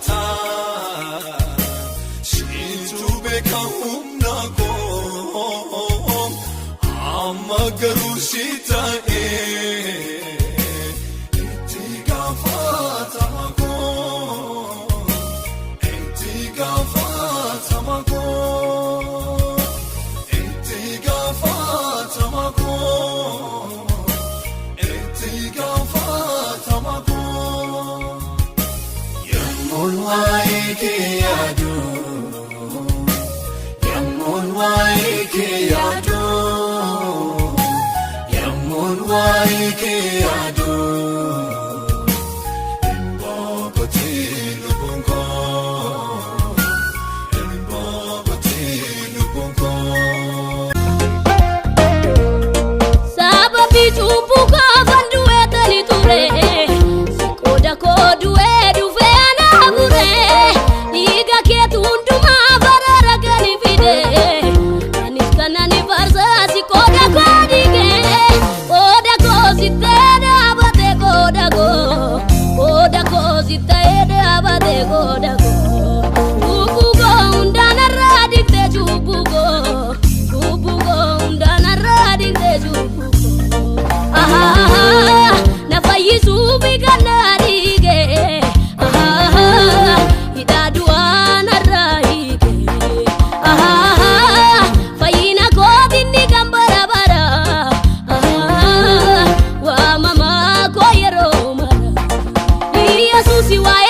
Ulfaata siitu beeka humna koo, amma garuu si ta'ee itti gaafatama koo, itti gaafatama koo, itti gaafatama koo, itti gaafatama koo. Yemmuun waa'ee kee yaadu, yemmuun waa'ee kee yaadu, yemmuun waa'ee kee yaadu, hin boqotiin lubbuun koo, hin boqotiin lubbuun koo. Sababii cubbuu koofan du'ee tani ture. Si qooda koo du'ee dhufee anaa fure. Dhiiga keetu hundumaa baraara gani fide. Anis kanan faarsa si qooda koo dhiige. Qooda koo si ta'ee dhaabate qooda koo. Qooda koo si ta'ee dhaabate qooda koo. Cubbuu koo hundaan irraa dhiqxe cubbuu koo. Cubbuu koo hundaan irraa dhiqxe cubbuu koo. Ahaa, na fayyisuuf kan na dhiige. Ahaa, hidhaa du'aa narraa hiike. Ahaa, fayyina kootinni kan bara bara. Ahaa, waamamaa koo yeroo mara. Yesuus waa'ee